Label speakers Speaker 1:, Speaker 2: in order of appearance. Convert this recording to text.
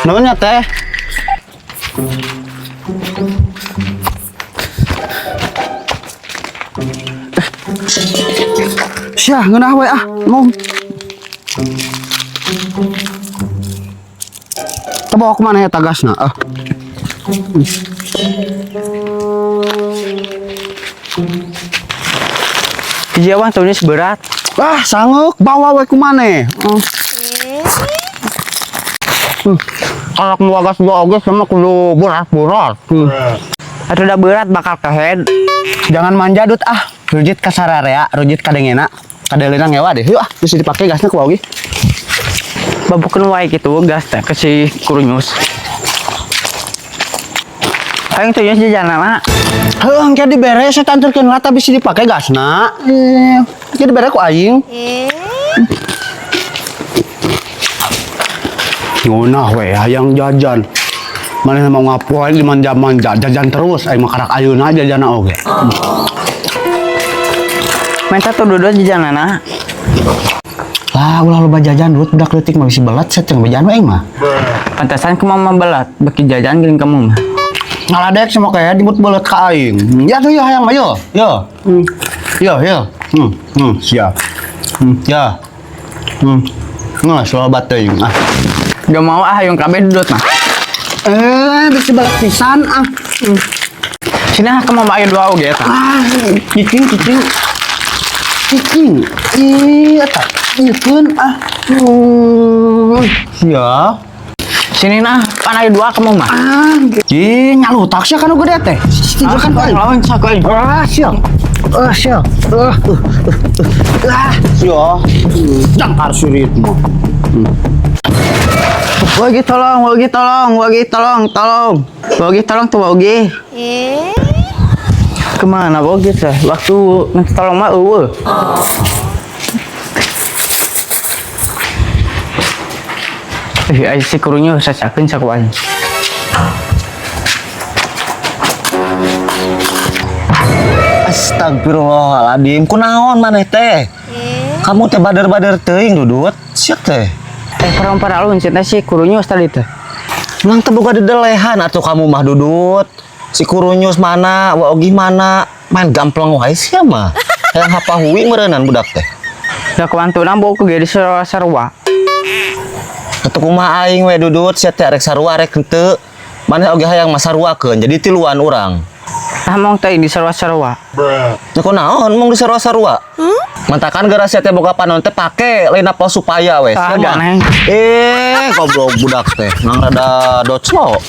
Speaker 1: Nuhun nya, Teh. Syah, ngeunah we ah, ngom. Teu bawa kemana ya tagasna? Ah.
Speaker 2: Hiji awang tulis berat.
Speaker 1: Ah, sanggeuk bawa we ku maneh. Kalau mau gas dua oge sama kudu berat-berat.
Speaker 2: Atuh da berat bakal kehead.
Speaker 1: Jangan manja, Dut, ah. Rujit ka sararea, rujit ka dengena. Kadeleuna ngewa deh. Yuk ah, bisa dipake gasnya ku oge.
Speaker 2: Babukeun wae gitu gas teh ke si kurunyus. Hayang tuh jajanana.
Speaker 1: Heuh, engke dibere saya anterkeun lah tapi bisa dipake gasna. Eh, engke dibere ku aing. Ngeunah we hayang jajan. Maneh mau ngapain dimanja-manja jajan terus aing mah karak ayeuna jajanna oge.
Speaker 2: Minta tuh duduk jajanana.
Speaker 1: Lah, ulah loba jajan, Dut, budak leutik mah bisi belet set yang bejaan we aing mah.
Speaker 2: Pantasan ke mama belat, beki jajan geuning kamu mah.
Speaker 1: Ngaladek sama kayak jemput belet ka aing. Ya tuh ya hayang mah yo. Yo. Yo, yo. Siap. Ya. Nah, loba teuing ah.
Speaker 2: Gak mau ah hayang kabeh dudut mah.
Speaker 1: Eh, bisi belet pisan ah.
Speaker 2: Sini ah ke mama aya dua oge eta.
Speaker 1: Ah, cicing, cicing. Cicing. Ih, eta. Ieu ah. Siap.
Speaker 2: Sini nah, pan aya dua ke mama.
Speaker 1: Ah, ih, nyalutak sia kana gede teh. Tidur kan aing.
Speaker 2: Lawan sak aing.
Speaker 1: Ah, siap. Ah, siap. Ah, ah, siap. Jangkar sirit mah.
Speaker 2: Wagi tolong, wagi tolong, wagi tolong, tolong. Wagi tolong tuh wagi. Kemana wagi teh? Waktu minta tolong mah eueuh. Eh, ai si kurunya sacakeun saku aing.
Speaker 3: Astagfirullahaladzim, kunaon maneh teh? Kamu teh bader-bader teuing, Dudut. Siap teh.
Speaker 2: Eh, perang alun cenah si kurunyus tadi teh.
Speaker 3: Nang teh boga dedelehan atuh kamu mah, Dudut. Si kurunyus mana, wa ogi mana, main gampleng wae sia mah. Hayang hapahui meureunan budak teh.
Speaker 2: Da kewantuna bau ke di sarua-sarua.
Speaker 3: Atuh kumaha aing we, Dudut, sia teh arek sarua arek henteu. Maneh oge hayang mah saruakeun, jadi tiluan urang.
Speaker 2: Tah mong teh di sarua-sarua.
Speaker 3: Nya kunaon mong di sarua-sarua? Mantakan gara sia teh boga panon teh pake lain apa supaya we.
Speaker 2: Ah,
Speaker 3: Sia mah.
Speaker 2: ganeng.
Speaker 3: Eh, goblok budak teh. Nang rada doclo.